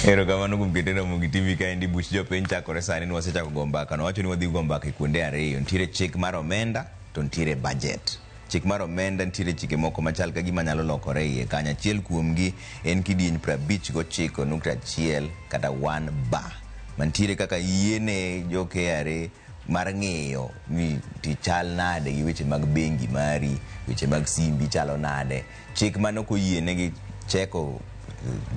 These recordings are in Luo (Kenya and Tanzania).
Erokamano kuom kete Ramogi TV kaendi buch jopiny chakore sani ni wasechako go mbaka. Nowacho ni wadhi go mbaka e kuonde ariyo. Nitiere chik mar omenda to nitiere budget. Chik mar omenda nitiere chike moko machal ka gima nyalo lokore iye kanyo. Achiel kuomgi en kidieny 59.1 kata 1 ba mantiere kaka yiene jo KRA mar ng'iyo ni ti chal nade gi weche mag bengi mari, weche mag simbi chalo nade. Chik mane ok oyienegi cheko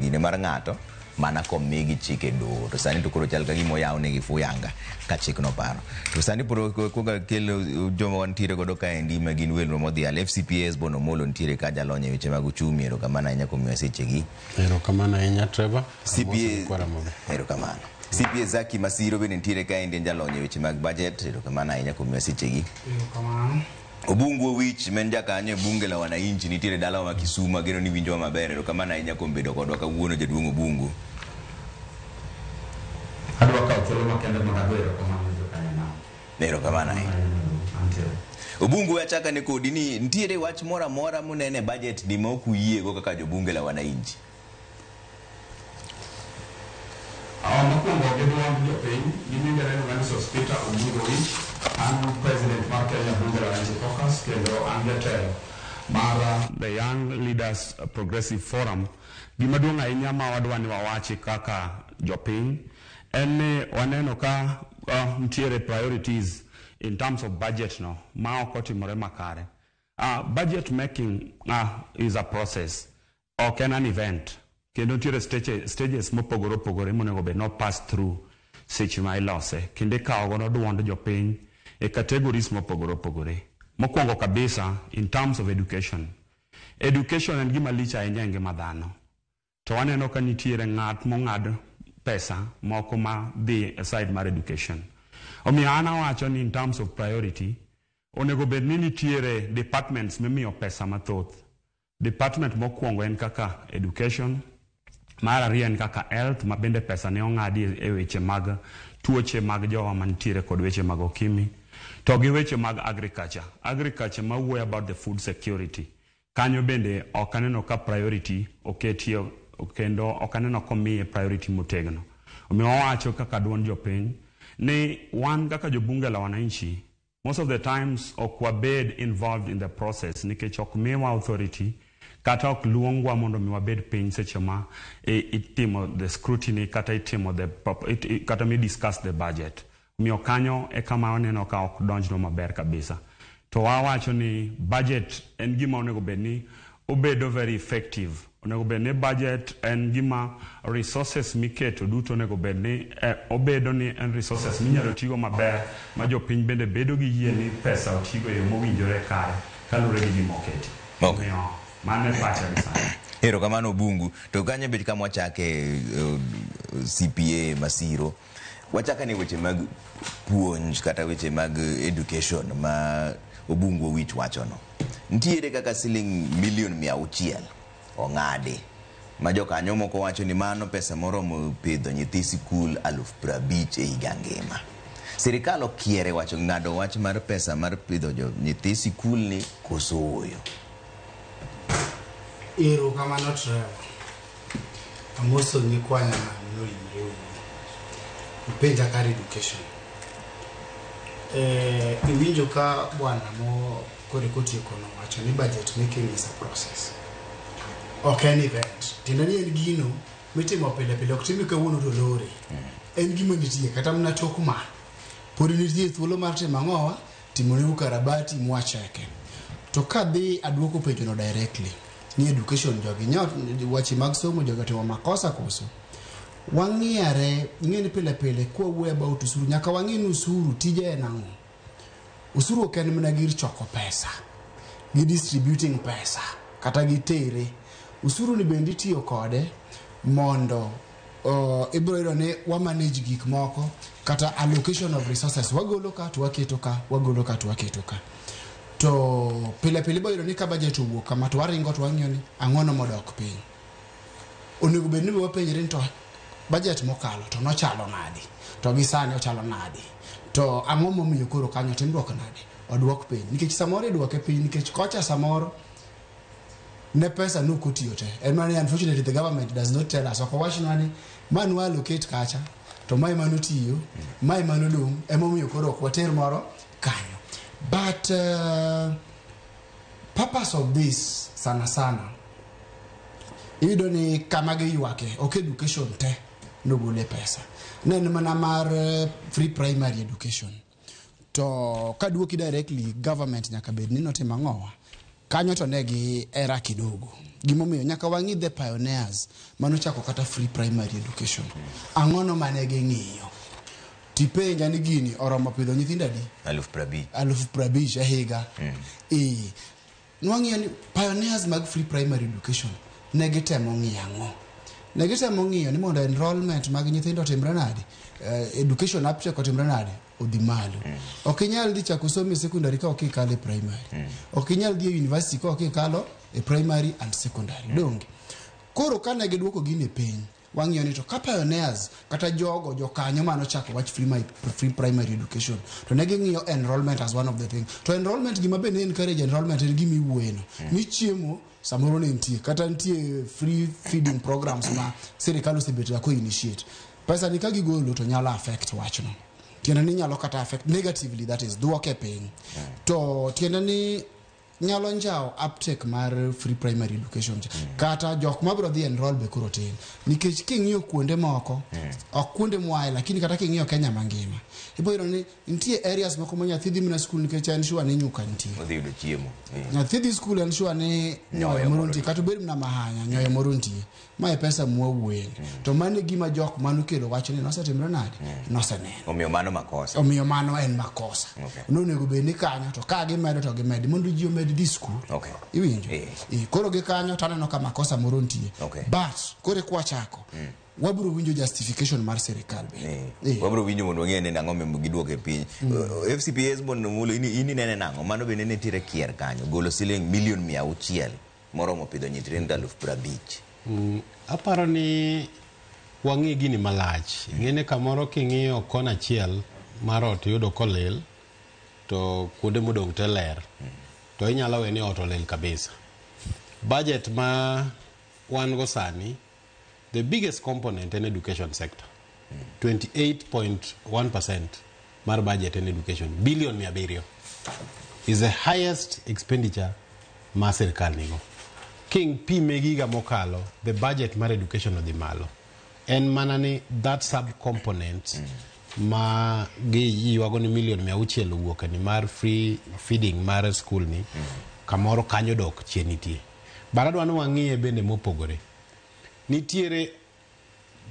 gine mar ng'ato mana komigi chik e doho to sani to koro chal ka gima oyawnegi fuyanga ka chikno paro. To sani pod koka kelo joma wantiere godo kaendi ma gin welo modhial FCPS Bono Omolo nitiere ka jalony e weche mag uchumi erokamano ahinya kuom miyowa sechegi. Erokamano ahinya Trevor. CPA erokamano. CPA Zaki Masiro bende nitiere kaendi en jalony e weche mag budget erokamano ahinya kuom miyowa sechegi. Erokamano. Obungu Owich ma en jakanyo e bunge la wananchi nitiere dalawa ma Kisumu ageno ni winjowa maber erokamano ahinya kuom bedo kodwa kawuono jaduong' Obungu. Adwa kawo thuolo makende mondo ago erokamano ne jokanyanam. Erokamano ahinya. Antie. Obungu we achaka ne kodi ni nitiere wach moro amora munene e budget ni ma ok uyiego kaka jobunge la wananchi. Mokwongo gi duond jopiny, ginyinga iluonga ni Sospeter Obungu Owich. An president mar Kenya Bunge la Wananchi Caucus kendo an jatelo mar The Young Leaders Progressive Forum. Gima duong' ahinya ma wadwa ni wawachi kaka jopiny en ni waneno ka nitiere priorities in terms of budget no ma ok otimore makare. Budget making is a process, ok en an event. Kendo nitiere stages mopogore opogore monego bed no pass through seche ma ilose. Kendo ikawo godo duond jopiny e categories mopogore opogore. Mokwongo kabisa in terms of education. Education en gima lich ahinya e ngima dhano. To waneno ka nitiere ng'at mong'ad pesa moko ma dhi e side mar education. Omiyo an awacho ni in terms of priority, onego bed ni nitiere departments mimiyo pesa mathoth. Department mokwongo en kaka education, mar ariyo en kaka health ma bende pesa ne ong'adi e weche mag tuoche mag jowa mantiere kod weche mag okimi, to gi weche mag agriculture. Agriculture mawuoyo about the food security. Kanyo bende ok aneno ka priority oketie kendo ok aneno komiye priority motegno. Omiyo wawacho kaka duond jopiny ni wan kaka jobunge la wananchi most of the times ok wabed involved in the process nikech ok miwa authority kata ok luongwa mondo mi wabed piny seche ma itimo the scrutiny kata itimo the kata mi discuss the budget. Omiyo kanyo e kama waneno ka ok donjnwa maber kabisa. To wawacho ni budget en gima onego bed ni obedo very effective. Onego bed ni budget en gima resources miketo duto onego bed ni obedo ni en resources minyalo tigo maber ma jopiny bende bedo gi yie ni pesa otigo e yo mowinjore kare kaluwore gi gima oketi. Okay. Omiyo mano e pacha gi sani. Erokamano Obungu. To kanyo bet kama wachake CPA Masiro. Wachaka ne weche mag puonj kata weche mag education ma Obungu Owich wachono. Nitiere kaka siling milion 600 ong'adi ma jokanyo moko wacho ni mano pesa moromo pidho nyithi sikul 50,000 e higa ngima. Sirikal okiere wacho ng'ado wach mar pesa mar pidho jo nyithi sikul ni koso ooyo. Erokamano Trevor. Amoso nyikwa Nyanam noimre uru. Upenja kar education. Iwinjo ka bwana mo kore kotieko nowacho ni budget making is a process. Ok en event. Tiende ni en gino mitimo pile pile, ok time kawuono to lore. En gima nitie kata mana tok ma. Pod nitie thuolo mar timo ang'owa, timone ukarabati mwacheke. To kadhi aduoko penjono directly ni education jogi nyo weche mag somo jogi otimo makosa koso. Wang'iyare, ing'e ni pile pile kwawuoyo about usuru nyaka wang'e ni usuru tije en ang'o. Usuru ok en mana gir choko pesa gi distributing pesa kata gi tere. Usuru ni bende itiyo kode mondo ibiro yudo ni wa manage gik moko kata allocation of resources wagolo ka to waketo ka, wagolo ka to waketo ka. To pile pile ibiro yudo ni ka budget owuok kama to waringo to wang'iyo ni ang'ono modok piny. Onego bed ni wapenjre ni to budget mokalo to nochalo nade, to gi sani ochalo nade, to ang'o momiyo koro kanyo timruok nade, oduok piny. Nikech samoro iduoke piny nikech kocha samoro Ne pesa no kotiyo te. En mana ni unfortunately the government does not tell us. Ok owachnwa ni ma nwa allocate kacha to mae manotiyo, mae manodong', emomiyo koro ok water moro kanyo. But purpose of this sana sana iyudo ni kama giywake ok education te nogole pesa ne en mana mar free primary education to kaduoki directly government nyaka bed ni notimo ang'owa kanyo to ne gi era kidogo gimomiyo nyaka wang'i the pioneers manochako kata free primary education ang'ono mane ging'iyo tipenja ni gini oromo pidho nyithindo adi 50,000. 50,000 e higa. Nwang'iyo ni pioneers mag free primary education ne gitemo ng'iyo ang'o? Ne gitemo ng'iyo ni mondo enrollment mag nyithindo otimre nade, education uptake otimre nade, odhi malo. Ok inyal dhi chako somo e secondary ka ok ikalo e primary. Ok inyal dhi e university ka ok ikalo e primary and secondary. Donge? Koro kane giduoko gini piny, wang'iyo ni to ka pioneers kata jogo jokanyo manochako wach free primary education to ne ging'iyo enrollment as one of the thing. To enrollment gima be ne encourage enrollment en gima iwuoyeno ni chiemo samoro ne nitie kata nitie free feeding programs ma sirikal osebet ga ko initiate. Pesa ni ka gigolo to nyalo affect wachno. Tiende ni nyalo kata affect negatively, that is duoke piny. To tiende ni nyalo njawo uptake mar free primary education cha. Kata jok mabiro dhi enroll be koro tin nikech king'iyo kuonde moko ok kuonde mwae lakini kata king'iyo Kenya mangima ibo yudo ni nitie areas moko ma nyathi dhi mana skul nikech en sure ni nyuka nitie. Odhi yudo chiemo. Nyathi dhi skul en sure ni nyoyo moro nitie kata obed mana mahanya nyoyo moro nitie. Mae pesa mwawuoye to mano e gima jok manokelo wach ni nosetimre nade noseneno. Omiyo mano makosa. Omiyo mano en makosa. Nonego bed ni kanyo to ka gimedo to gimedi mondo ji omed dhi skul. Iwinjo? Koro gi kanyo to aneno ka makosa moro nitie. But koro kwachako wabiro winjo justification mar sirikal bende. Wabiro winjo mondo wang'e ni ang'o momiyo giduoke piny. FCPS mondo mulo in inene nang'o? Mano bende nitiere kier kanyo. Golo siling milion 600 moromo pidho nyithindo 50,000. Aparo ni wang'i gini malach. Ing'eni kamoro king'iyo kona achiel mar ot yudo kolil to kuonde modong' te ler. To inyalo we ni ot olil kabisa. Budget ma wan go sani, the biggest component en education sector. 28.1% mar budget en education. Billion 700 is the highest expenditure ma sirkal nigo. King pime gi higa mokalo, the budget mar education odhi malo. En mana ni that sub-component ma giywago ni milion 600 owuok ni mar free feeding mar school ni, kamoro kanyo dok chien nitie. But adwa ni wang'iye bende mopogore. Nitiere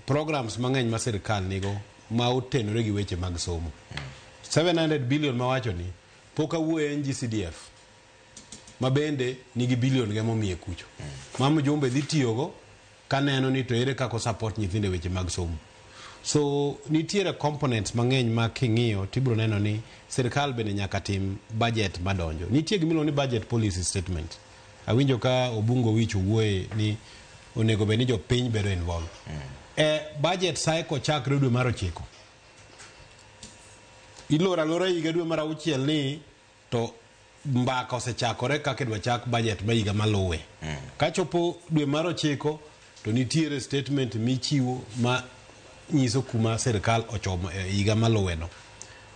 programs mang'eny ma sirkal nigo ma otenore gi weche mag somo. 700 billion mawacho ni pok awuoye NGCDF ma bende nigi billion ge momiye kucho. Ma mjumbe dhi tiyogo kaneno ni to ere kaka support nyithindo e weche mag somo. So nitiere components mang'eny ma king'iyo tibiro neno ni sirkal bende nyaka tim budget madonjo. Nitie gimiluongo ni budget policy statement. Awinjo ka Obungo Wich owuoye ni onego bed ni jopiny bedo involved. E budget cycle chakre dwe mar 9. Iloro alora higa dwe mar 6 ni to mbaka osechakore kaka idwa chak budget ma higa maluwe. Kachopo dwe mar 9 to nitiere statement michiwo ma nyiso kuma sirkal ochomo e higa maluwe no.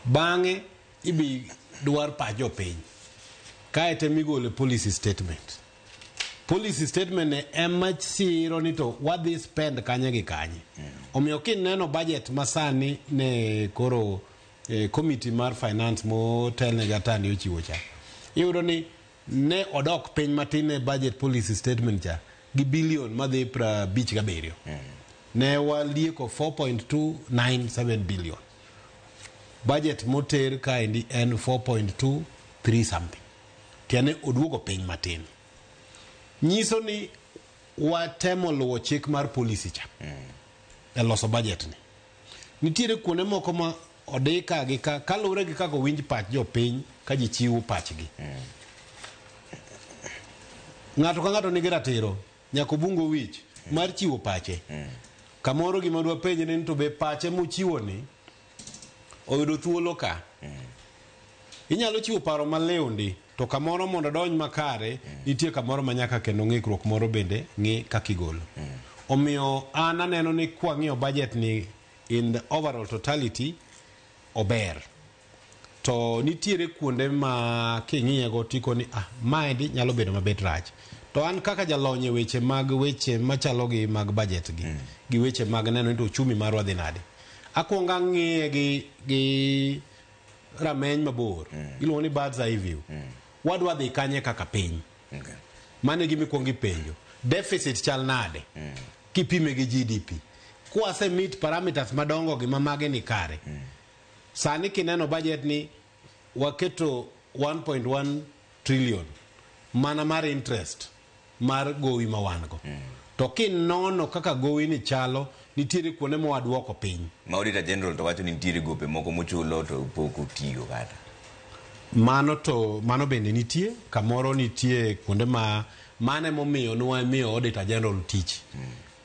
Bang'e ibi dwar pach jopiny. Kae to migole policy statement. Policy statement ne ema siro ni to wadhi spend kanye gi kanye. Omiyo kineno budget masani ne koro committee mar finance motelne gi Atandi ochiwo cha. Iyudo ni ne odok piny matin e budget policy statement cha gi billion madhi 57. Ne walieko 4.297 billion. Budget moter kaendi en 4.23 something. Tiende oduogo piny matin. Nyiso ni watemo luwo chik mar policy cha e loso budget ni. Nitiere kuonde moko ma odi ka gi ka kaluwore gi kaka owinj pach jopiny ka ji chiwo pachgi. Ng'ato ka ng'ato nigi ratiro nyaka Obungo Wich mar chiwo pache. Kamoro gima dwa penje ni to be pache mochiwo ni oyudo thuolo ka. Inyalo chiwo paro maliw ndi. To kamoro mondo odonj makare, nitie kamoro ma nyaka kendo ng'ikruok moro bende ng'i kaka igolo. Omiyo an aneno ni kwang'iyo budget ni in the overall totality, ober. To nitiere kuonde ma king'iye go tiko ni maendi nyalo bedo mabet rach. To an kaka jalony e weche mag weche machalo gi mag budget gi, gi weche mag neno ni to uchumi marwa dhi nade. Akwongo ang'iye gi rameny mabor. Iluongo ni bird's eye view. Wadwa dhi kanye kaka piny? Mano e gima ikwongo ipenjo. Deficit chal nade? Kipime gi GDP. Kwase meet parameters madongo gi ma mage ni kare. Sani kineno budget ni waketo 1.1 trillion mana mar interest mar gowi ma wan go. To kinono kaka gowi ni chalo, nitiere kuonde ma waduoko piny. Ma Auditor General to wacho ni nitiere gope moko mochulo to pok otiyo kata. Mano to mano bende nitie, kamoro nitie kuonde ma mane momiyo nwamiyo Auditor General tich.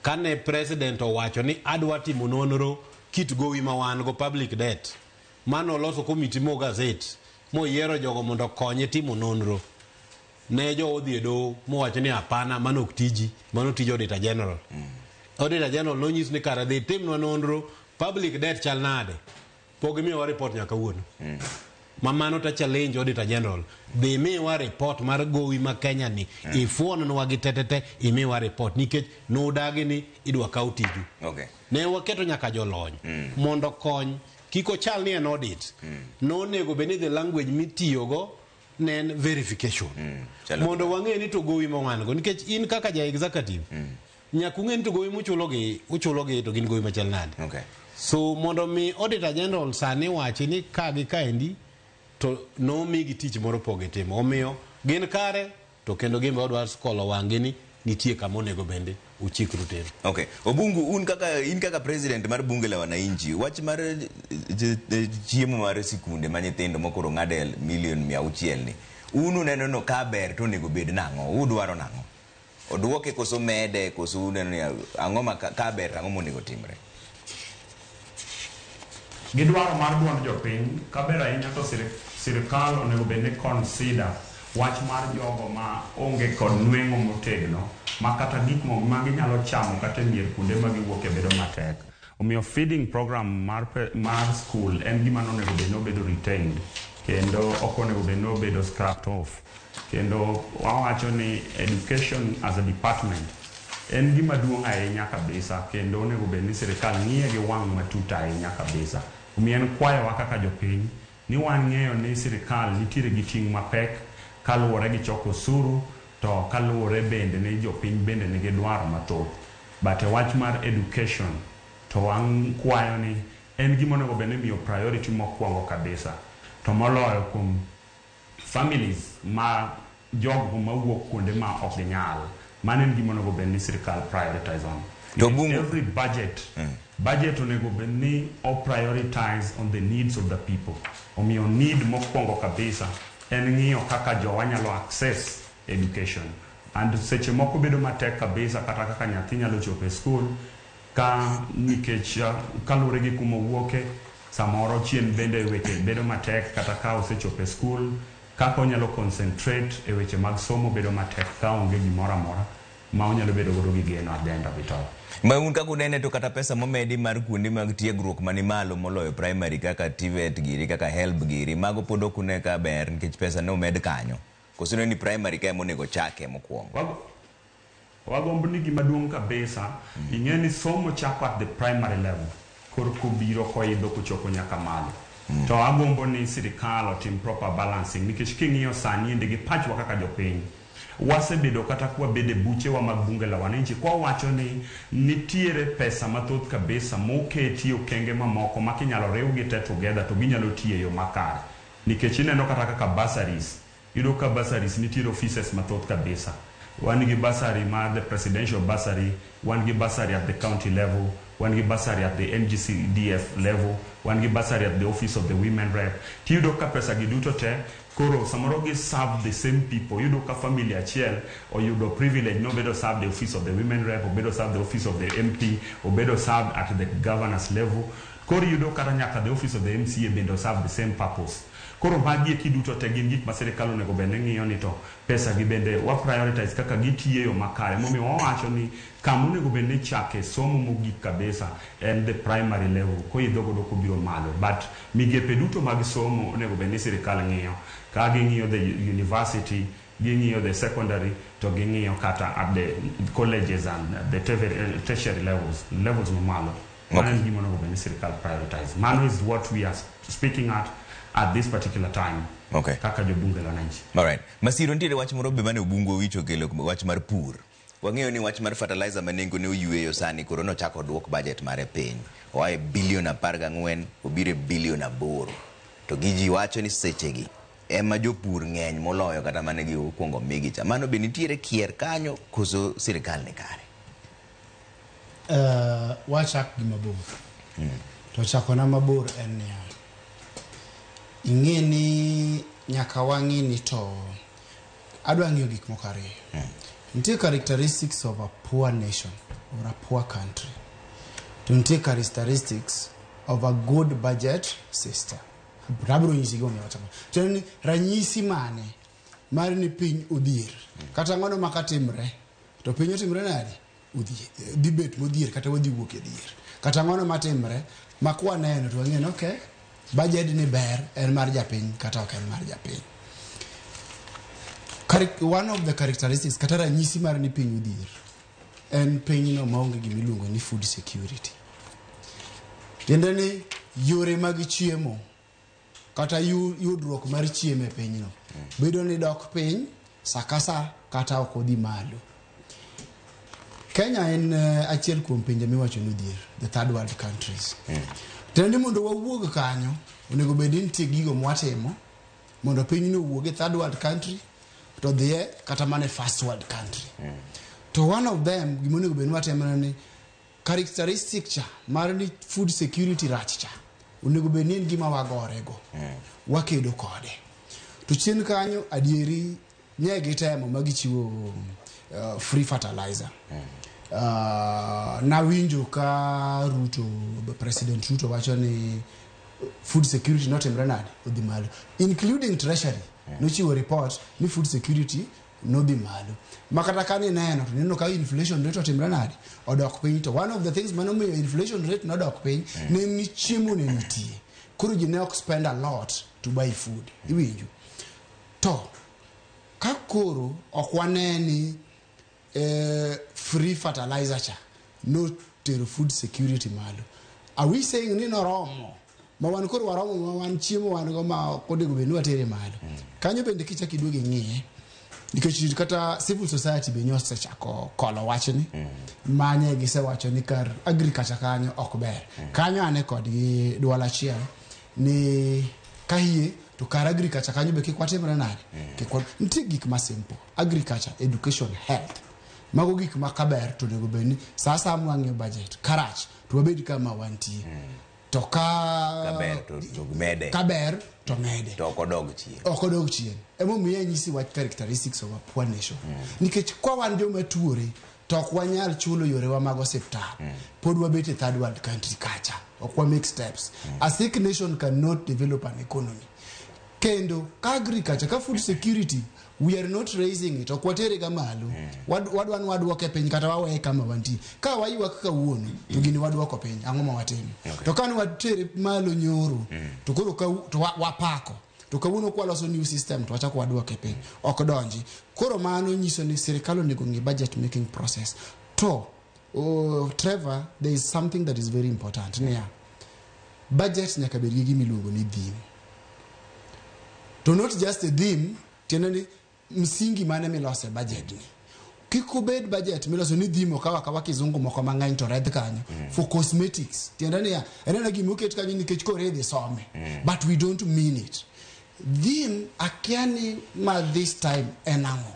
Kane president owacho ni adwa timo nonro kit gowi ma wan go, public debt, mano oloso komiti mo gazette moyiero jogo mondo okonye timo nonro. Ne jo odhi e doho mowacho ni hapana, mano ok tiji, mano tij Auditor General. Auditor General nonyis ni kara dhi timnwa nonro public debt chal nade. Pok gimiyowa report nyaka kawuono. Ma mano ta challenge Auditor General. Dhi miwa report mar gowi ma Kenya ni. Ifuonwa gi tetete imiwa report nikech nudagi ni idwa kaw tiju. Ne waketo nyaka jolony mondo kony kik ochal ni en audit. Nonego bed ni the language mitiyogo ne en verification. Chalo Mondo wang'e ni to gowi ma wan go nikech in kaka ja executive nyaka ung'e ni to gowi muchulogi uchulogi to gin gowi machal nade. So mondo mi Auditor General sani wachi ni ka gi kaendi to nomigi tich moro pok gitimo. Omiyo gin kare to kendo gin be wadwa kolo wang'gi ni nitie kama onego bende uchikru tir. Okay. Obungu, un kaka in kaka president mar bunge la wananchi, wach mar chiemo mar sikunde ma nyithindo mokoro ng'ade milion 600 ni, un uneno no ka ber to onego bed nang'o? Udwaro nang'o? Oduoke koso mede koso uneno ni ang'o ma ka ber to ang'o monego timre? Gi dwaro mar duond jopiny, kaber ahinya to sirikal onego bed ni consider wach mar jogo ma onge kod nweng'o motegno ma kata gik ma ginyalo chamo kata e mier kuonde ma giwuoke bedo matek. Omiyo feeding program mar school en gima nonego bed ni obedo retained kendo ok onego bed ni obedo scrapped off. Kendo wawacho ni education as a department en gima duong' ahinya kabisa kendo onego bed ni sirikal ng'iye gi wang' matut ahinya kabisa. Omiyo en kwayowa kaka jopiny ni wang'eyo ni sirikal nitiere gi ting' mapek kaluwore gi choko osuru to kaluwore bende ni jopiny bende nigi dwaro mathoth. But e wach mar education to wakwayo ni en gima onego bed ni imiyo priority mokwongo kabisa. To moloyo kuom families ma jogo mawuok kuonde ma ok ginyal. Mano en gima onego bed ni sirikal prioritize on. To Bungu- Every budget onego bed ni o prioritize on the needs of the people. Omiyo need mokwongo kabisa en ng'iyo kaka jowa nyalo access education. And seche moko bedo matek kabisa kata kaka nyathi nyalo chopo e school ka nikech kaluwore gi kuma owuoke, samoro chien bende weche bedo matek kata ka osechopo e school, kaka onyalo concentrate e weche mag somo bedo matek ka onge gimoro amora ma onyalo bedo godo gi geno at the end of it all. Ma un kaka unene to kata pesa momedi mar kuonde mag tiegruok mani malo moloyo primary kaka TVET giri kaka HELB giri, mago pod ok une ka ber nikech pesa ne omed kanyo. Koso uneno ni primary ka ema onego chake mokwongo? Wagombo ni gima duong' kabisa, ing'e ni somo chako at the primary level, korka obiro koidho kochopo nyaka malo. To agombo ni sirikal otim proper balancing nikech king'iyo sani endi gi pachwa kaka jopiny, wasebedo kata kwabedo e buchewa mag bunge la wananchi kwawacho ni nitiere pesa mathoth kabisa moketi e okenge mamoko ma kinyalo riwgi te together to ginyalo tiyo e yo makare. Nikech ineno kata kaka bursaries, iyudo ka bursaries nitiere offices mathoth kabisa. Wan gi bursary mar the presidential bursary, wan gi bursary at the county level, wan gi bursary at the NGCDF level, wan gi bursary at the office of the women rep. Tiyudo ka pesa gi duto te, koro samoro gi serve the same people. Iyudo ka family achiel oyudo privilege nobedo serve the office of the women rep, obedo serve the office of the MP, obedo served at the governor's level. Koro iyudo kata nyaka the office of the MCA bende serve the same purpose. Koro magi eki duto te gin gik ma sirikal onego bed ni ng'iyo ni to pesa gi bende wa prioritize kaka gitiyo e yo makare. Momiyo wawacho ni kama onego bed ni ichake somo mogik kabisa en the primary level koidho godo kobiro malo. But migepe duto mag somo onego bed ni sirikal ng'iyo. Ka ging'iyo the university, ging'iyo the secondary, to ging'iyo kata at the colleges and the tertiary levels, levels mamalo. Mano en gima onego bed ni sirikal prioritize. Mano is what we are speaking at this particular time. Kaka jobunge la wananchi. Alright. Masiro, nitiere wach moro be mane Obungu Owich okelo, wach mar pur. Wang'eyo ni wach mar fertilizer ma nengo ne oyueyo sani koro nochako duok budget mare piny. Oa e bilion 14 obiro e bilion 8. To gi ji wacho ni sechegi ema jopur ng'eny moloyo kata mane gi okuongo migi cha. Mano be nitiere kier kanyo koso sirikal ni kare? Wachak gi mabor. To chakona mabor en niya, ing'e ni nyaka wang'i ni to adwa ng'iyo gik moko ariyo. Nitie characteristics of a poor nation or a poor country. To nitie characteristics of a good budget system. Abiro nyisi gimomiyo awacho kamano. Tiende ni ranyisi mane mar ni piny odhier. Kata ng'ono ma katimre to piny otimre nade? Odhier. Dhi bet modhier kata wadhi wuok e dhier. Kata ng'ono matimre ma kwaneno to wang'eyo ni okay, budget ni ber en mar japiny kata ok en mar japiny. One of the characteristics kata ranyisi mar ni piny odhier en pinyno maonge gima iluongo ni food security. Tiende ni yore mag chiemo kata yudruok mar chiemo e pinyno bedo ni dok piny sa ka sa kata ok odhi malo. Kenya en achiel kuom pinje miwacho ni odhier, the third world countries. Tiende ni mondo wawuog kanyo, onego bed ni nitie gigo mwatimo mondo pinyno owuog e third world country to dhiye kata mana e first world country. To one of them, gima onego bed ni watimo en ni characteristic cha mar ni food security rach cha onego bed ni en gima wagorego, wakedo kode. To chien kanyo adieri nye gitemo ma gichiwo free fertilizer. Nawinjo ka Ruto, President Ruto wacho ni food security notimre nade, odhi malo, including Treasury nochiwo report ni food security nodhi malo, ma kata ka nineno to nineno ka inflation rate otimre nade, odok piny. To one of the things manomiyo inflation rate nodok piny ne en ni chiemo ne nitie, koro ji ne ok spend a lot to buy food. Iwinjo? To ka koro ok wane ni free fertilizer cha notero food security malo, are we saying ni noromo ma wan koro waromo ma wan chiemo wan go ma ok onego bed ni watere malo? Kanyo bende kichak iduogo ing'iye, nikech kata civil society be nyosechako kolo wachni manye gisewacho ni kar agriculture kanyo ok ber. Kanyo ane kodgi duol achiel ni kahie to kar agriculture kanyo be kik watimre nade, kik nitie gik ma simple: agriculture, education, health. Mago gik ma kaber to onego bed ni sa asaya mwang'iyo budget, karach to wabed kama wantie, to ka Kaber to mede. Kaber to mede. To ok odog chien. Ok odog chien. Emomiyo anyisi wach characteristics of a poor nation, nikech kwa wan joma tuore to ok wanyal chulo yorewa mag osiptal, pod wabet e third world country kacha, ok wa make steps. A sick nation cannot develop an economy. Kendo ka agriculture, ka food security, we are not raising it, ok watere ga malo, wadwa ni wadwoke piny kata waweye kama wantie. Ka waywak kawuono to gini wadwoko piny, ang'o ma watimo? To ka ne watere malo nyoro to koro to wapako to kawuono kwaloso new system to wachako wadwoke piny, ok donji. Koro mano nyiso ni sirikal onego ng'i budget making process. To oh, Trevor, there is something that is very important niya, budget nyaka bed gi gima iluongo ni theme, to not just a theme. Tiende ni msingi mane milose budget ni kik obed budget miloso ni theme okaw akawa kizungu moko mang'eny to redh kanyo for cosmetics. Tiende niya, en ena gima oket kanyo nikech koro idhi some, but we don't mean it. Theme akia ni ma this time en ang'o,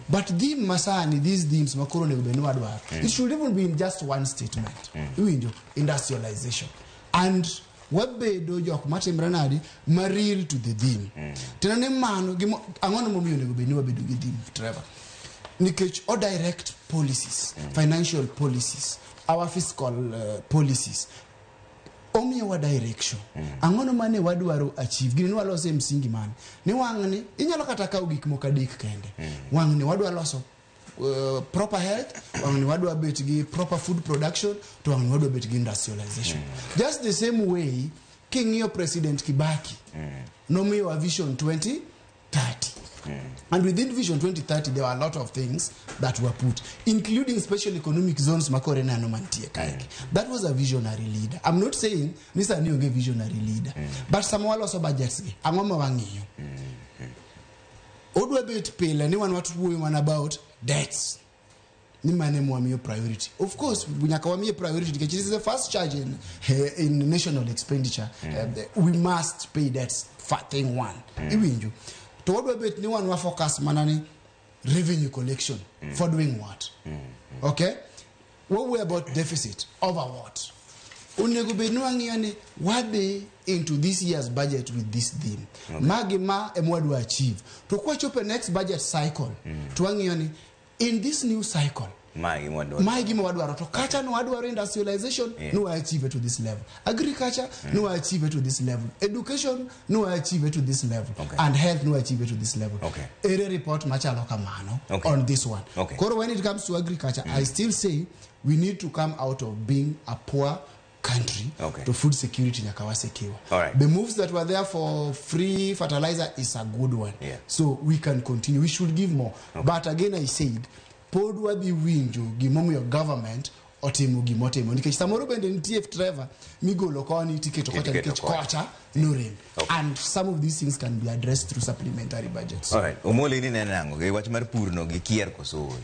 but theme masani, these themes ma koro onego bed ni wadwaro, it should even be in just one statement. Iwinjo? Industrialization, and wabedo jok matimre nadi ma real to the theme. Tiende ni mano ang'ono momiyo onego bed ni wabedo gi theme, Trevor? Nikech o direct policies, financial policies, our fiscal policies. Omiyowa direction. Ang'ono mane wadwaro achieve? Gini nwaloso e msingi mane? Ni wang'ni inyalo kata kawo gik moko adek kende. Wang'ni wadwa loso proper health, wang'ni wadwa bet gi proper food production, to wang'ni wadwa bet gi industrialization. Just the same way king'iyo President Kibaki nomiyowa Vision 2030. And within Vision 2030, there were a lot of things that were put, including special economic zones makore neno mantie kaeki. That was a visionary leader. I'm not saying ni sani onge visionary leader. But sama waloso budgets gi, ang'o ma wang'iyo? Odwa bet pile ni wan wawuoyo mana about debts. Ni mane mwamiyo priority. Of course, nyaka wamiye priority nikech it is the first charge in national expenditure. We must pay debts, thing one. Iwinjo. To wadwa bet ni wan wa focus mana ni revenue collection for doing what? Okay? What we about deficit over what? Onego bed ni wang'iyo ni wadhi into this year's budget with this theme. Magi ma ema wadwa achieve. To kwachopo e next budget cycle, to wang'iyo ni in this new cycle, Mae gima wadwaro. Mae gima wadwaro to kacha no wadwaro industrialization, no achieve to this level, agriculture, no achieve to this level, education, no achieve to this level, and health, no achieve to this level. Ere report machalo kamano on this one. Koro when it comes to agriculture, I still say we need to come out of being a poor country to food security nyaka wasecure. The moves that were there for free fertilizer is a good one. So we can continue. We should give more. But again, I said, pod wadhi winjo gimomiyo government otimo gimotimo nikech samoro bende nitie Trevor migolo koni tiketo kocha Tiketo nikech kocha. Kocha norem, and some of these things can be addressed through supplementary budgets. Alright. Omolo, in ineno nang'o? Gi wach mar pur no gikier koso ooyo?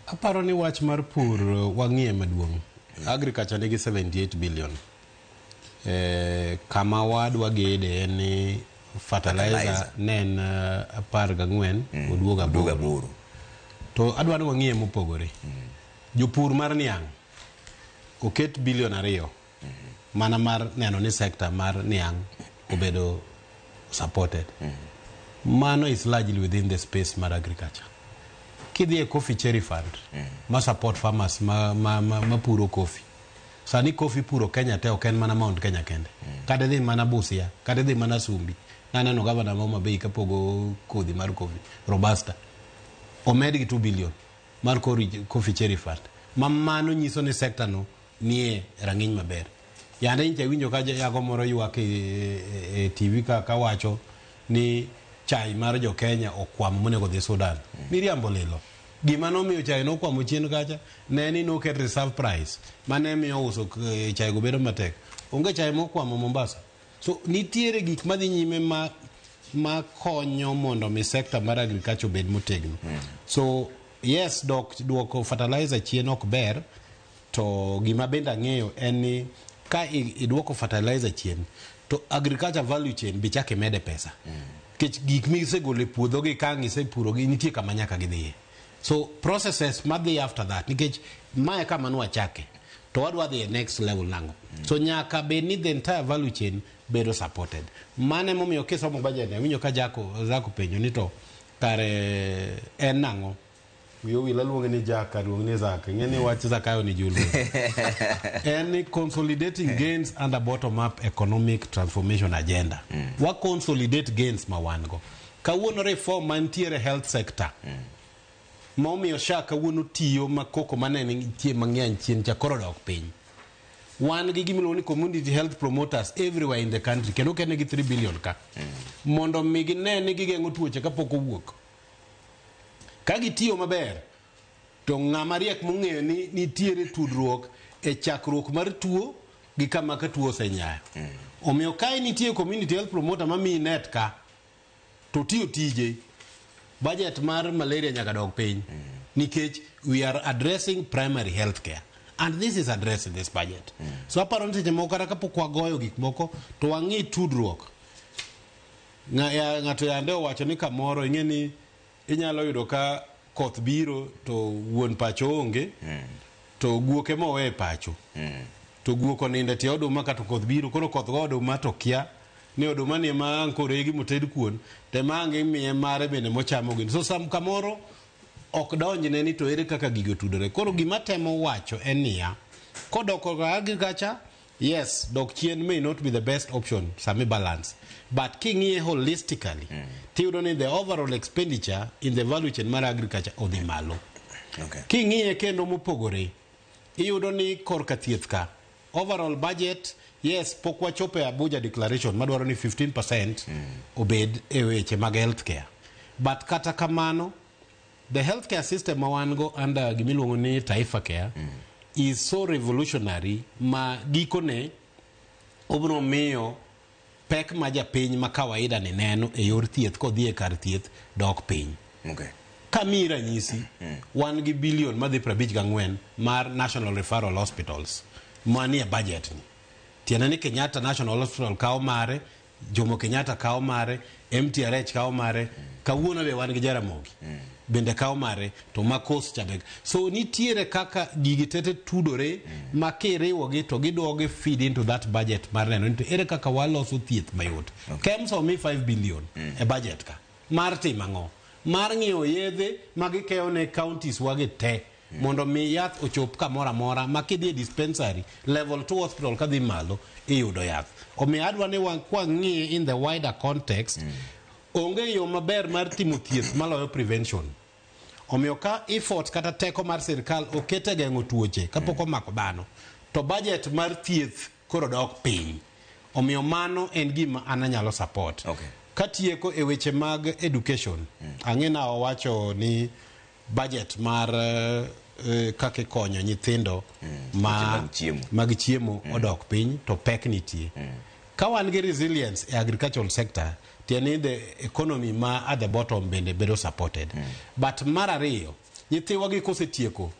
Aparo ni wach mar pur wang'iye maduong'. Agriculture nigi 78 billion. Kama wadwa gede en ni fertilizer Fertilizer. ne en 14 oduogo Oduogo 8. 8. To adwa ni wang'iye mopogore. Jopur mar niang' oket bilion 2 mana mar neno ni sector mar niang' obedo supported. Mano is largely within the space mar agriculture. Kidhi e coffee cherry fund ma support farmers ma puro coffee. Sani coffee puro Kenya te, ok en mana Mount Kenya kende. Kata idhi mana Busia, kata idhi mana Sumbi. Naneno gavana ma Homa Bay kapogo kodhi mar coffee, Robusta. Omed gi 2 billion mar coffee cherry fund. Ma mano nyiso ni sector no nie rang'iny maber. Yande nyicha winjo ka jago moro ywak e TV ka kawacho ni chai mar jo Kenya okwamo monego dhi Sudan. Miriambo lilo. Gima nomiyo chai nokwamo chien kacha ne ni noket reserve price mane miyo uso chai go bedo matek. Onge chai mokwamo Mombasa. So nitiere gik madhi nyime ma konyo mondo mi sector mar agriculture obed motegno. So yes, dok duoko fertilizer chien ok ber, to gima bende ang'eyo en ni ka iduoko fertilizer chien to agriculture value chain be chak imede pesa. Nikech gik misegolo e puodho gi ka ang' isepuro gi nitie kama nyaka gidhiye. So processes madhi after that, nikech mae kama nwachake to wadwa dhi e next level nang'o. So nyaka bed ni the entire value chain bedo supported. Mano emomiyo kisomo budget ni, awinjo ka Zako penjo ni to kare en nang'o. Wiya owil aluonge ni Jack, aluonge ni Zak. Ing'e ni wach Zakayo ni Joluo. En ni consolidating gains under bottom up economic transformation agenda. Wa consolidate gains ma wan go. Kawuono reform mantiere health sector. Momiyo SHA kawuono tiyo ma koko mane nitie mang'eny chien cha koro dok piny. Wan gi gimiluongo ni community health promoters everywhere in the country kendo okenegi 3 billion ka. Mondo mi gine ni gigeng'o tuoche kapok owuok. Ka gitiyo maber, to ng'ama riek mong'eyo ni nitiere tudruok e chakruok mar tuo gi kama ka tuo osenyayo. Omiyo ka nitie community health promoter mamiyi net ka, to tiyo tije, budget mar malaria nyaka dog piny. Nikech we are addressing primary health care. And this is addressed in this budget. So aparo ni seche moko kata kapok wagoyo gik moko, to wang'i tudruok. Ng'ato yande owacho ni kamoro ing'e ni inyalo yudo ka koth biro to wuon pacho onge, to guok ema owe e pacho. To guok onindo e tie oduma ka to koth biro, koro koth go oduma to kia ni oduma ni ema ang' koregi moted kuon, to ema ang' imiye mare bende mochamo gini. So sam kamoro ok donjne ni to ere kaka gigo tudore. Koro gima temo wacho en niya, kodok korka agriculture, Yes, dok chien may not be the best option sami balance, but king'iye holistically, tiyudo ni the overall expenditure in the value chain mar agriculture odhi malo. King'iye kendo mopogore, iyudo ni korka thieth ka overall budget, yes, pok wachopo e Abuja Declaration madwaro ni 15% obed e weche mag healthcare, but kata kamano the healthcare system ma wan go under gimiluongo ni Taifa Care is so revolutionary ma gikone obiro miyo pek ma japiny ma kawaida ni neno e yor thieth kodhi e kar thieth dok piny. Kamiyi ranyisi, wan gi bilion madhi 54 mar National Referral Hospitals manie budget ni. Tiende ni Kenyatta National Hospital kawo mare, Jomo Kenyatta kawo mare, MTRH kawo mare, kawuono be wan gi Jaramogi bende kawo mare, to ma Coast cha be. So nitiere kaka gigi tete tudore ma kiriwogi to giduogo feed into that budget mar neno ni to ere kaka waloso thieth mayot. KEMSA omi 5 billion e budget ka. Mar timo ang'o? Mar ng'iewo yedhe ma gikeyo ne counties wagi te mondo mi yath ochop kamoro amora ma kidhi e dispensary level 2 hospital kadhi malo iyudo yath. Omiyo adwa ni kwang'iye in the wider context, onge yo maber mar timo thieth maloyo prevention. Omiyo ka effort kata teko mar sirikal oket e geng'o tuoche kapok omako dhano, to budget mar thieth koro dok piny. Omiyo mano en gima an anyalo support. Katieko e weche mag education, ang'e na owacho ni budget mar kaka ikonyo nyithindo ma weche mag chiemo. Mag chiemo odok piny to pek nitie. Ka wan gi resilience e agricultural sector, tiende ni the economy ma at the bottom bende bedo supported. But mar ariyo, nyithiwa gi kosetieko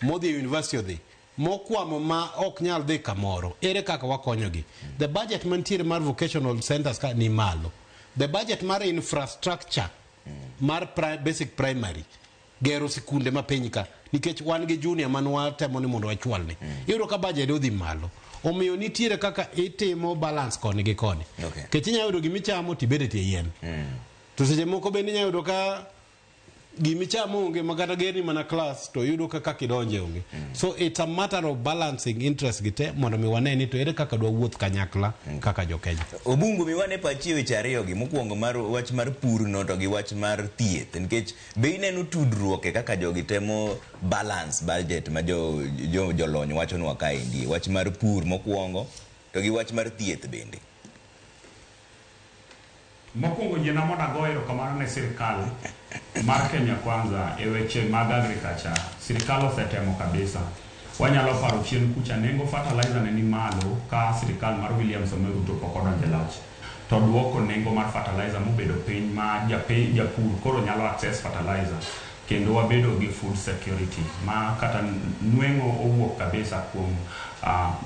modhi e university odhi mokwamo ma ok nyal dhi kamoro, ere kaka wakonyogi? The budget mantiere mar vocational centers ka ni malo, the budget mar infrastructure mar basic primary, gero sikunde ma piny ka, nikech wan gi junior man watemo ni mondo wachwalne, iyudo ka budget odhi malo. Omiyo nitiere kaka itimo balance koni gi koni. Nikech inyalo yudo gimichamo tibed e tie yien, to seche moko bende inyalo yudo ka gimichamo onge ma kata gerni mana class to yudo ka kaka idonje onge. So it's a matter of balancing interest gi te mondo mi wane ni to ere kaka dwa wuoth kanyakla kaka jo Kenya. Obungu, miwane pachi e weche ariyo gi. Mokwongo mar wach mar pur no to gi wach mar thieth, nikech be ineno tudruok e kaka jogi temo balance budget ma jo jolony wachonwa kaendi, wach mar pur mokwongo to gi wach mar thieth bende? Mokwongo yiena mondo ago erokamano ne sirikal mar Kenya Kwanza e weche mag agriculture. Sirikal osetemo kabisa. Wanyalo paro chien kucha nengo fertilizer ne ni malo ka sirikal mar William Samoei Ruto pok odonjo e loch. To duoko nengo mar fertilizer mobedo piny ma japiny japur koro nyalo access fertilizer kendo wabedo gi food security ma kata nweng'o owuok kabisa kuom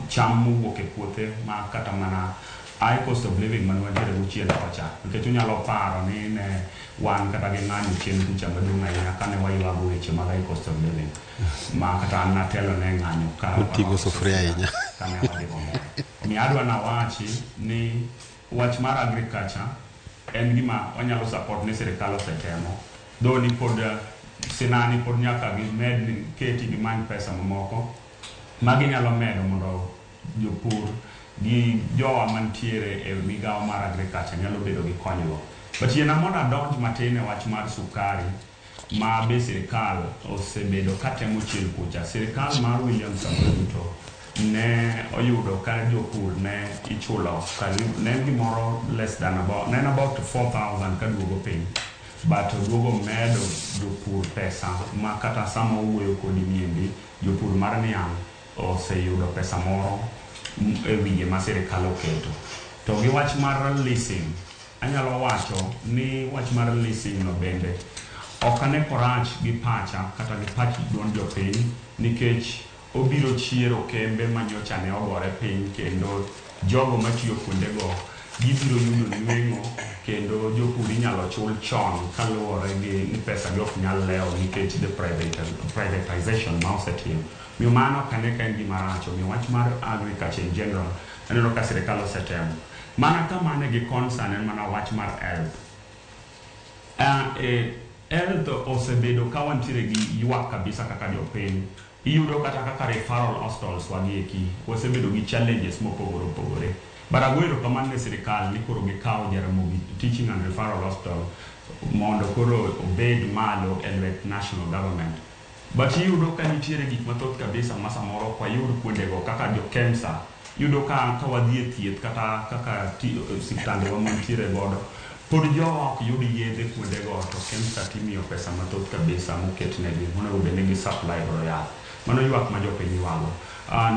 cham mowuok e puothe ma kata mana high cost of living mane wantiere go chien kocha, nikech unyalo paro ni ne wan kata gi ng'anyo chien kucha maduong' ahinya kane waywago weche mag high cost of living ma kata an natelo ne ng'anyo ka Oting'o sufuria ahinya. Kane wadhi kamoro. Omiyo adwa nawachi ni wach mar agriculture en gima wanyalo support ni sirikal osetemo, though ni pod sinani pod nyaka gimed keti gimany pesa mamoko ma ginyalo medo mondo jopur gi jowa mantiere e migawo mar agriculture nyalo bedo gi konyruok. But yiena mondo adonj matin e wach mar sukari ma be sirikal osebedo katemo chien kucha. Sirikal mar William Samoei Ruto ne oyudo ka jopur ne ichulo karibu ne en gimoro less than about ne en about 4000 kaduogo piny, but oduogo medo jopur pesa ma kata sama owuoyo kodi niendi jopur mar niang' oseyudo pesa moro e wiye ma sirikal oketo. To gi wach mar leasing, anyalo wacho ni wach mar leasing no bende ok ane korach gi pacha kata gi pach duond jopiny, nikech obiro chiero kembe manyocha ne ogore piny kendo jogo matiyo kuondego gibiro yudo nweng'o kendo jopur inyalo chul chon kaluwore gi ni pesa gi ok nyal lewo nikech the privatization ma osetim. Omiyo mano ok ane ka en gima rach. Omiyo wach mar agriculture in general aneno ka sirikal osetemo. Mana kama ane gi concern en mana wach mar health. Health osebedo ka wantiere gi ywak kabisa kaka jopiny. Iyudo kata kaka referral hospitals wagi eki wasebedo gi challenges mopogore opogore. But ago erokamano ne sirikal ni koro gikawo Jaramogi Teaching and Referral Hospital mondo koro obed malo e lwet national government. But iyudo ka nitiere gik mathoth kabisa ma samoro ok wayud kuondego kaka jo KEMSA. Iyudo ka wadhi e thieth kata kaka osiptandewa mantiere godo pod jowa ok yud yedhe kuondego to KEMSA timiyo pesa mathoth kabisa moketnegi monego bed ni gi supply godo yath. Mano ywak ma jopiny ywago.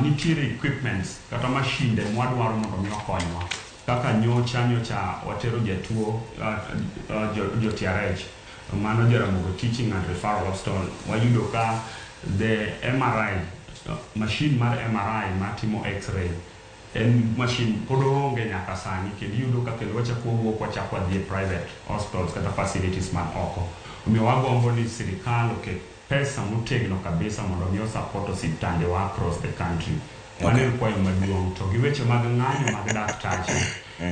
Nitiere equipments kata mashinde mwadwaro mondo mi okonywa kaka nyocha watero jatuo jo TRH mano Jaramogi Teaching and Referral Hospital wayudo ka the MRI machine mar MRI matimo x-ray en machine pod oonge nyaka sani kendo iyudo ka kendo wachako wawuok wachako wadhi e private hospitals kata facilities man oko. Omiyo wagombo ni sirikal oket pesa motegno kabisa mondo mi osupport osiptandewa across the country. Mano en kwayo maduong'. To gi weche mag ng'anyo mag daktache,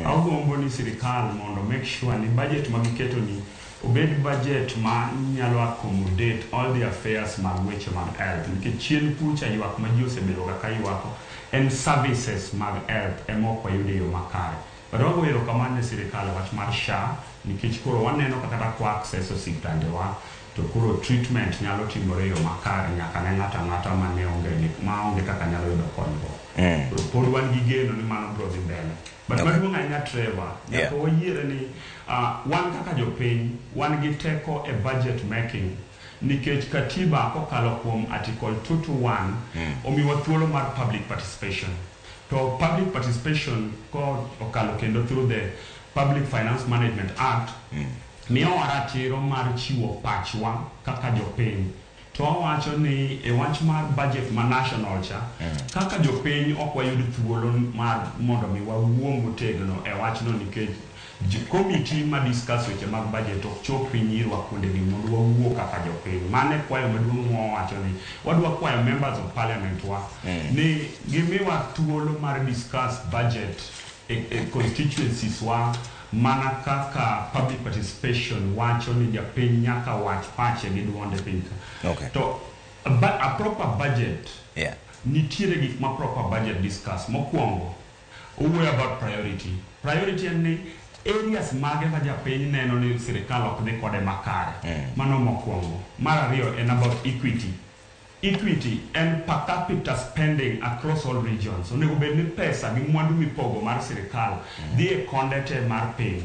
agombo ni sirikal mondo make sure ni budget ma giketo ni obed budget ma nyalo accommodate all the affairs mag weche mag health. Nikech chien kucha ywak ma ji osebedo kaka ywako en services mag health ema ok wayudo e yo makare. But wago erokamano ne sirikal e wach mar SHA nikech koro waneno ka kata kwa access osiptandewa to koro treatment nyalo timore e yo makare nyaka ne ng'ato ang'ata mane onge maonge kaka nyalo yudo konyruok. Koro pod wan gi geno ni mano biro dhi mbele. But maduong' ahinya Trevor, nyaka wayiere ni wan kaka jopiny wan gi teko e budget making nikech katiba kokalo kuom article 221 omiwa thuolo mar public participation. To public participation ko okalo kendo through the Public Finance Management Act miyowa ratiro mar chiwo pachwa kaka jopiny. To wawacho ni e wach mar budget ma national cha, kaka jopiny ok wayud thuolo mar mondo mi wawuo motegno e wachno nikech committee ma discuss weche mag budget ok chop piny irwa kuondegi mondo wawuo kaka jopiny. Mano e kwayo maduong' mwawacho ni wadwa kwayo members of parliament wa ni gimiwa thuolo mar discuss budget e constituencies wa mana kaka public participation wacho ni japiny nyaka wach pache gi duonde piny ka. To a proper budget nitiere gik ma proper budget discuss. Mokwongo owuoyo about priority. Priority en ni areas mage ma japiny neno ni sirikal ok dhi kode makare. Mano mokwongo. Mar ariyo en about equity. Equity en per capita spending across all regions. Onego bed ni pesa gi mwandu mipogo mar sirikal dhi e konde te mar piny.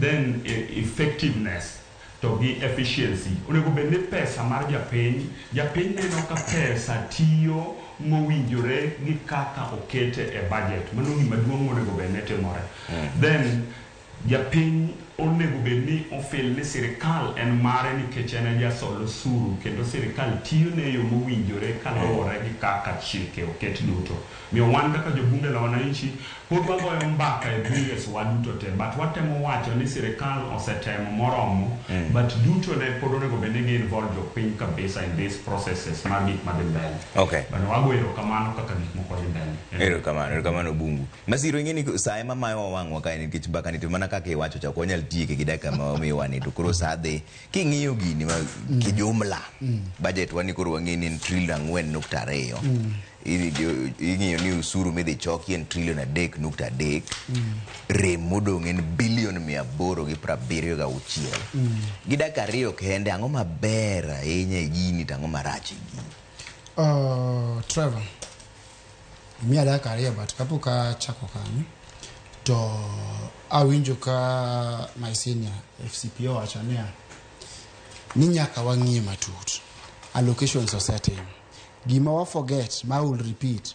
Then effectiveness to gi efficiency. Onego bed ni pesa mar japiny, japiny neno ka pesa tiyo mowinjore gi kaka okete e budget. Mano gima duong' monego bed ni timore. Then japiny onego bed ni ofil ni sirikal en mare nikech en e jasol osuru kendo sirikal tiyo ne e yo mowinjore kaluwore gi kaka chike oket duto. Miyo wan kaka jobunge la wananchi pod wagoyo mbaka e bunges wa duto te, but watemo wacho ni sirikal osetemo moromo, but duto ne pod onego bed ni gi involve jopiny kabisa in these processes mar gik madhi mbele. But wago erokamano kaka gik moko dhi mbele. Erokamano, erokamano Bungu. Masiro ing'e ni sa ema mayowa wang'wa kae nikech mbaka ni to mana kaka iwacho cha ok wanyal tieke gi dakika ma omiwa ni to koro sa dhi. King'iyo gini ma kijumla budget wa ni koro wang'e ni en trilion 4.2. Ing'iyo ni usuru midhi choki en trilion 3.3. Rem modong' en bilion 876. Gi dakika ariyo kende ang'o maber ahinya e gini to ang'o marach e gini? Trevor, miya dakika ariyo but kapok achako kanyo to awinjo ka my senior FCPO owacho niya ni nyaka wang'iye matut. Allocations osetim. Gima wa forget, ma will repeat,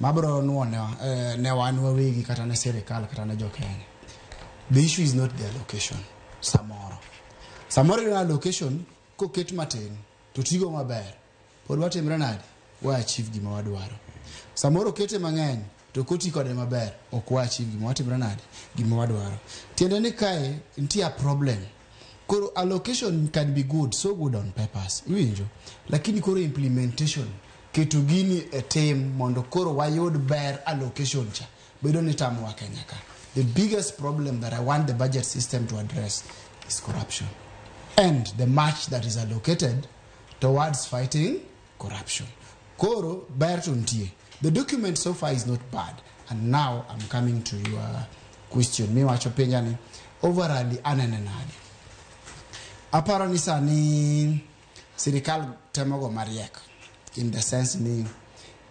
mabro nuo ne wan wawegi kata ne sirikal kata ne jo Kenya. The issue is not the allocation. Samoro. Samoro iyudo allocation koket matin to tigo maber. Pod watimre nade? Wa achieve gima wadwaro. Samoro okete mang'eny to koti kode maber ok wa achieve gima watimre nade? Gima wadwaro. Tiende ni kae nitie a problem. Koro allocation can be good, so good on papers. Iwinjo? Lakini koro implementation, keto gini e tim mondo koro wayud ber allocation cha bedo ni tamowa Kenya ka. The biggest problem that I want the budget system to address is corruption and the much that is allocated towards fighting corruption. Koro ber to nitie. The document so far is not bad. And now I'm coming to your question. Miwacho penja ni overall anene nade? Aparo ni sani sirikal temo go mariek in the sense ni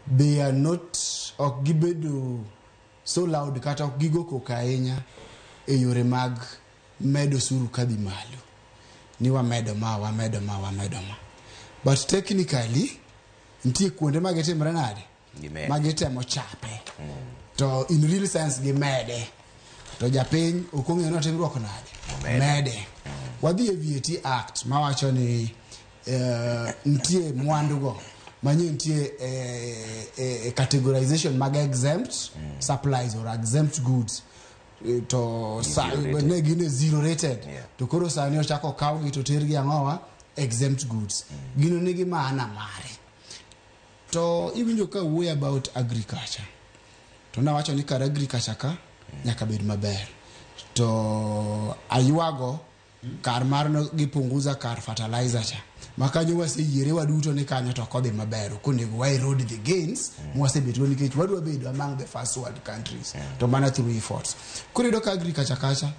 they are not, ok gibedo so loud kata ok gigo koko ahinya e yore mag medo osuru kadhi malo ni wamedo ma, wamedo ma, wamedo ma, but technically nitie kuonde ma gitimre nade? Gimede. Ma gitemo chape to in real sense gimede to japiny ok ong'eyo ni otimruok nade. Omede. Mede wadhi e VAT Act mawacho ni nitie mwandu go manyien, nitie categorization mag exempt supplies or exempt goods. To Zero rated. ne gin e zero rated. To koro sani ochako kawgi to tergi ang'owa exempt goods. Gino nigi maana mare. To iwinjo ka wuoyo about agriculture to nawacho ni kar agriculture ka nyaka bed maber to aywago kar mar no gipunguza kar fertilizer cha ma kanyo waseyiere waduto ni kanyo to ok odhi maber, ok onego wa erode the gains mwasebetgo nikech wadwa bedo among the first world countries to mana through efforts. Koro iyudo ka agriculture kacha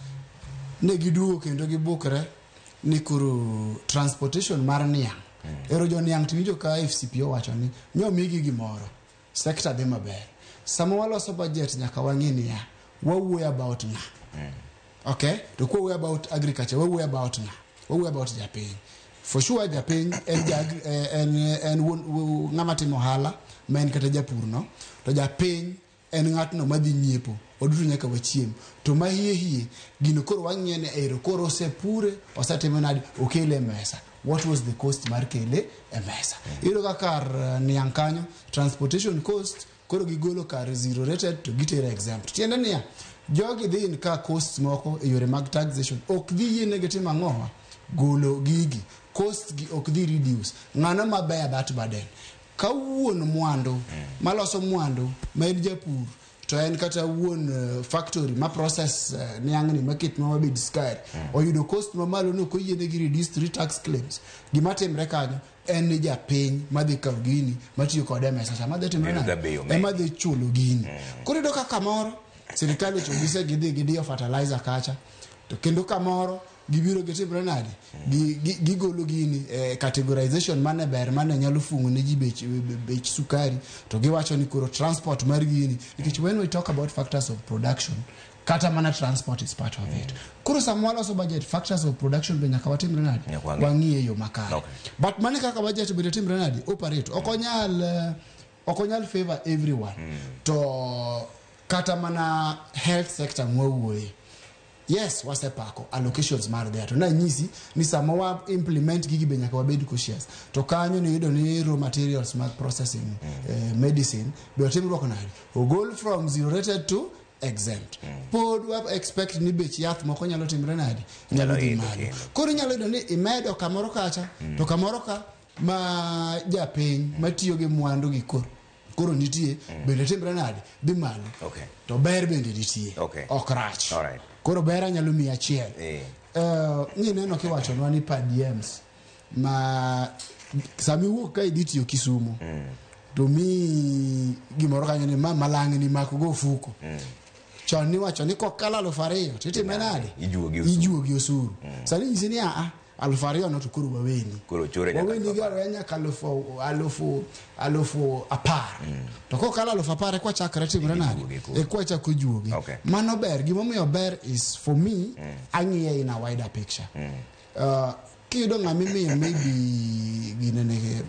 ne giduogo kendo gibukre ni koro transportation mar niang' ero jo niang' tiwinjo ka FCP owacho ni nyomigi gimoro sector dhi maber. Sama waloso budget nyaka wang'i niya wawuoyo about ng'a. Okay, to kwawuoyo about agriculture, wawuoyo about ng'a? Wawuoyo about japiny for sure. Japiny en, ja, en ng'ama timo ohala ma en kata japur no to japiny en ng'atno madhi nyiepo. Waduto nyaka wachiem to ma hie hie gino. Koro wang'iyo ni ero koro osepure, osetime nade, okele e mesa, what was the cost mar kele e mesa? Iyudo ka kar niang' kanyo transportation cost koro gigolo kar zero rated to gitero exempt. Tiende niya jogi dhi in ka costs moko e yore mag taxation ok dhi yienegi timo ang'owa golo gigi, cost gi ok dhi reduce. Ng'ano mabear that burden? Ka wuon mwandu maloso mwandu ma en japur to en kata wuon factory ma process niang'ni maketnwa mabed sukari oyudo cost mamalo ni ok oyienegi reduce three tax claims. Gima timre kanyo en ni japiny madhi kawo gini matiyo kode e mesa cha madhi timre Bedo nade? ka bei omedi. Ema dhi chulo gini. Koro iyudo ka kamoro sirikal ochobise gidhi gidiyo fertilizer kacha to kendo kamoro gibiro gitimre nade? Gigolo gini categorization mane ber mane nyalo fung'o ne ji bech sukari to giwacho ni koro transport mar gini, nikech when we talk about factors of production kata mana transport is part of it. Koro sama waloso budget, factors of production be nyaka watimre nade? Nyaka wang'i. Wang'i e yo makare. But mane kaka budget bende timre nade operate, ok onyal favor everyone. To kata mana health sector mwawuoye, yes, wasepako allocations mar there to nanyisi ni sama wa implement gigi be nyaka wabed cautious. To kanyo niyudo ni raw materials mag processing medicine be otimruok nade? Ogol from zero rated to exempt. Pod wa expect ni bech yath moko nyalo timre nade? Nyalo Nyalo dhi idho malo. kendo. Koro inyalo yudo ni imedo kamoro kacha to kamoro ka ma japiny matiyo gi mwandu gi koro nitie bende timre nade? Dhi malo. To ber bende nitie. Ok rach. Koro ber anyalo miyi achiel. Nineno kiwachonwa ni per diems ma sami wuok ka idhi tiyo Kisumo to mi gimoro kanyo ni ma malang'ni mak go ofuko. Chon niwacho ni kokalo 2000 to itime nade? Ijuogi osuru. Ijuogi osuru. Sani nyisi ni aa 2000 no to koro waweni. Koro chore nyaka waweni 10,000. Gawe nyaka 10,000. To kokalo 10,000 ekwa chakre timre nade? Ijuogi koro. Ekwa chako juogi. Mano ber. Gimomiyo ber is for me ang'iye in a wider picture. Kiyudo ng'ama imiyo maybe ginene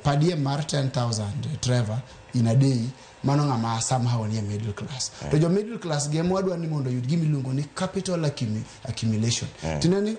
per diem mar 10,000, Trevor, in a day, mano ng'ama somehow nie middle class. To jo middle class gi ema wadwa ni mondo oyud gima iluongo ni capital accumulation. Tiende ni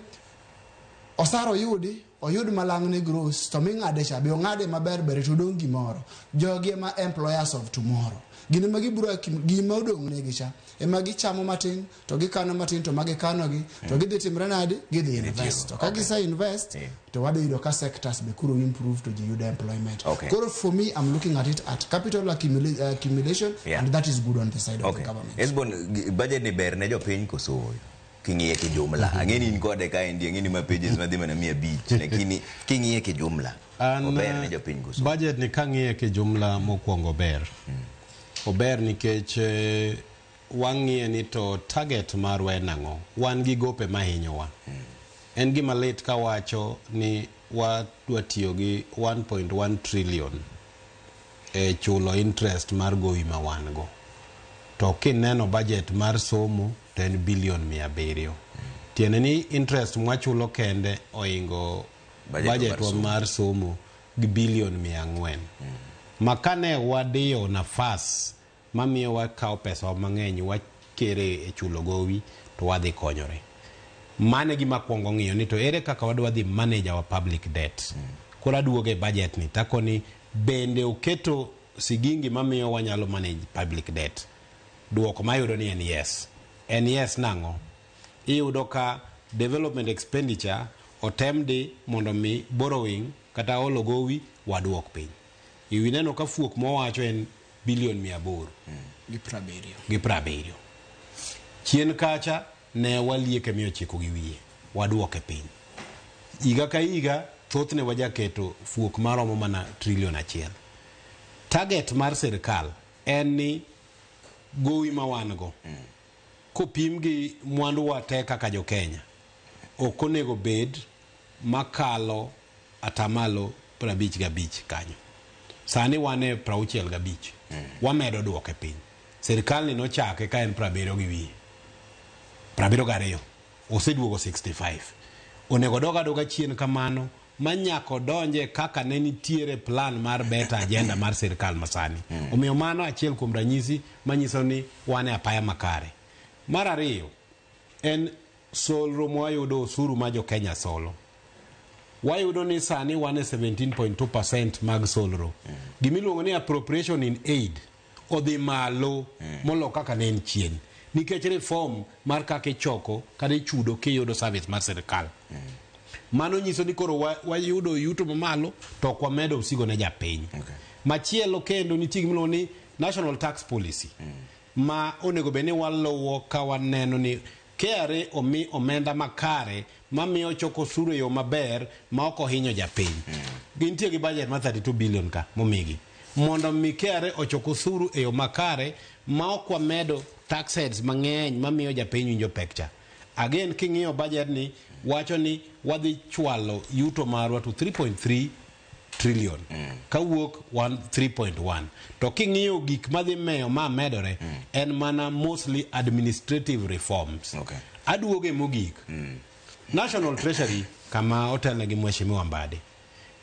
osara oyudi, oyud malang'ne gross to ming'ade cha be ong'ade maber ber to odong' gimoro. Jogi ema employers of tomorrow. Gin ema gibiro gima odong' negi cha ema gichamo matin to gikano matin to magikano gi to gidhi timre nade? Gidhi invest. To ka gise invest to wadhi yudo ka sectors be koro improve to ji yudo employment. Koro for me I'm looking at it at capital accumulation and that is good on the side of the government. Esbon, budget ni ber ne jopiny koso ooyo? King'iye kijumla. Ang'e ni in kode kaendi, ang'e ni ma pages madhi mana 500, lakini king'iye kijumla. An Ober ne jopiny koso? Budget ni kang'iye kijumla mokwongo ber. Ober nikech wang'iye ni to target marwa en ang'o? Wan gi gope mahinyowa. En gima lit kawacho ni wadwa tiyo gi 1.1 trillion e chulo interest mar gowi ma wan go. To kineno budget mar somo to en billion 700. Tiende ni interest mwachulo kende oingo Budget wa budget mar wa somo. mar somo gi billion 400. Ma kane wadiyo nafas mamiyo wakawo pesa mang'eny wakere e chulo gowi to wadhi konyore. Mano e gima kwongo ng'iyo ni to ere kaka wadwa dhi manage our public debt. Koro aduogo e budget ni takoni bende oketo sigingi mamiyo wanyalo manage public debt. Duoko mayudo ni en yes. En yes nang'o? Iyudo ka development expenditure otem di mondo mi borrowing kata olo gowi waduok piny. Iwi neno ka fuok mowacho en billion 800 Gi 70. Gi 70. Chien kacha ne walieke 900 gi wiye, waduoke piny. Higa ka higa thothne wajaketo fuok maromo mana trillion 1. Target mar sirikal en ni gowi ma wan go kopim gi mwandu wa te kaka jo Kenya ok onego bed makalo atamalo 55 kanyo. Sani wan e 65. Wamedo duoke piny. Sirikal ni nochake ka en 70 gi wiye. 72. Oseduogo 65. Onego dog adoga chien kamano manyaka odonje kaka ne nitiere plan mar better agenda mar sirikal masani. Omiyo mano achiel kuom ranyisi manyiso ni wan e apaya makare. Mar ariyo en solro mwayudo osuru ma jo Kenya solo. Wayudo ni sani wan e 17.2% mag solro. Gimiluongo ni appropriation in aid odhi malo molo kaka ne en chien. Nikech reform mar kaka ichoko kata ichudo kiyudo service mar sirikal. Mano nyiso ni koro wayudo yuto mamalo to ok wamedo osigo ne japiny. Machielo kendo nitie gimiluongo ni National Tax Policy. Ma onego bed ni waluwo ka waneno ni KRA omi omenda makare mamiyo choko osuru e yo maber ma ok ohinyo japiny. Gintie gi budget mar 32 billion ka momigi. Mondo mi KRA ochok osuru e yo makare ma ok wamedo tax heads mang'eny mamiyo japiny winjo pek cha. Again king'iyo budget ni wacho ni wadhi chwalo yuto marwa to 3.3 trillion kawuok 3.1 to king'iyo gik madhi meyo ma medore en mana mostly administrative reforms. Aduoge mogik. National Treasury kama otelne gi Mheshimiwa Mbadi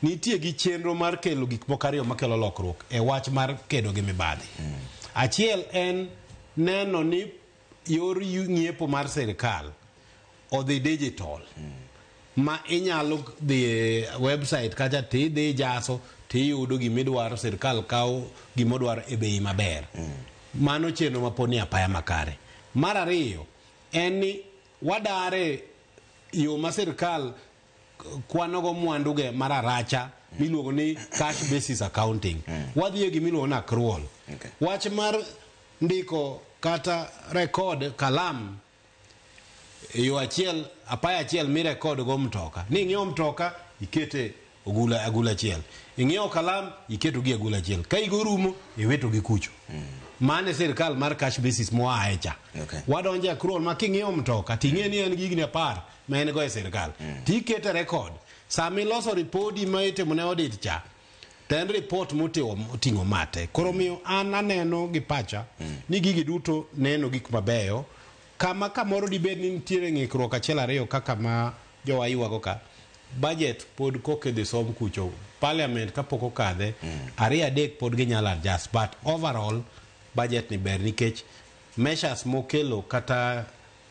nitie gi chenro mar kelo gik moko ariyo makelo lokruok e wach mar kedo gi mibadhi. Achiel en neno ni yor ng'iepo mar sirikal odhi digital. Ma inyalo dhi e website kacha tidhi jaso tiyudo gimidwaro, sirikal kawo gimodwaro e bei maber. Mano chenro ma pod ni apaya makare. Mar ariyo en ni wadare yo ma sirikal kwanogo mwanduge mar aracha miluongo ni cash basis accounting. Wadhi e gimiluongo ni accrual. Wach mar ndiko kata record kalam yo achiel apaya achiel mirekod go mtoka ni ing'iewo mtoka ikete ogula agula achiel, ing'iewo kalam iketo gi agula achiel, ka higa orumo iwito gi kucho. Mano e sirikal mar cash basis moaye cha. Wadonjo e accrual ma king'iewo mtoka ting'e ni en gi higni 10 ma en go e sirikal tikete record sama iloso ripodi ma itimo ne audit cha to en report moting'o mate. Koro miyo an aneno gi pacha ni gigi duto neno gik mabeyo kama kamoro dibed ni nitiere ng'ikruok achiel ariyo kaka ma jowa ywago ka budget pod kokedhi som kucho parliament kapok okadhe ariyo adek pod ginyalo adjust, but overall budget ni ber nikech measures mokelo kata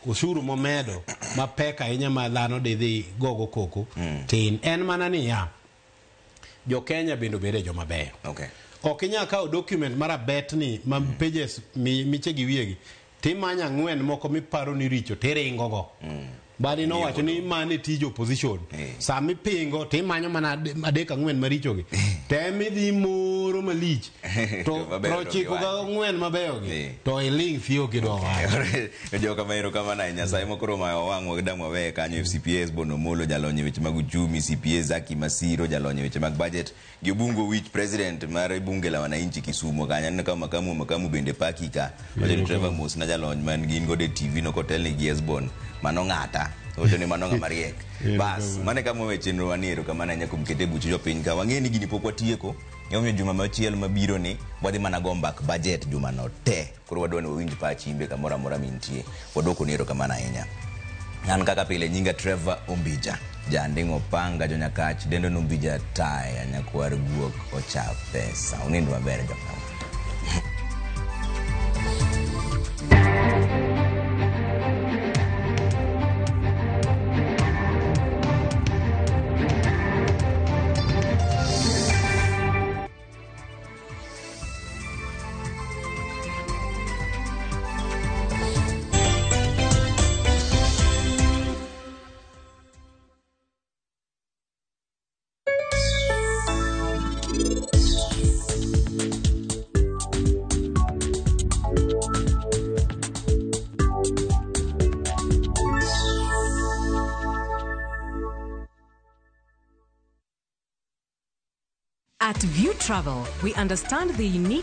osuru momedo mapek ahinya ma dhano didhi gogo koko tin. En mana niya jo Kenya bende obed joma beyo. Ok inyal kawo document mar abet ni ma pages miche gi wiyegi timanyo ang'wen moko miparo ni richo tiringo go. Badi nowacho ni mano e tij opposition. Sama ipingo timanyo mana adek ang'wen maricho gi. Tem idhi mos. moro malich to To mabeyo to 94 giwacho. mabeyo gi Eh. to iling' thi ok idwa wacho. Joka mahero kamano ahinya Nyasaye mokoro omayo wang'wa dang' waweye kanyo. FCPA Bono Molo jalony e weche mag uchumi, CPA Zaki Masiro jalony e weche mag budget, gi Obungo Wich president mar bunge la wananchi Kisumo kanyo. Aneno ka makamu makamu bende paki ka wacho ni Trevor Mos na jalony man gin godo e TV no kotelni gi Esbon mano ng'ata wacho ni mano ng'ama riek. Bas mano e kama wawe chenro wa ni. Erokamano ahinya kuom kete buch jopiny ka wang'e ni gini pok watieko. Emomiyo juma machielo mabiro ni wadhi mana go mbak budget jumano te. Koro wadwa ni wawinj pach imbe kamoro amora mintie. Waduoko ni erokamano ahinya. An kaka pile nyinga Trevor Ombija janding'o panga jonyakach dendo nombija taya nyakwar guok ocha pesa. Unind maber jokama. At View Travel, we understand the unique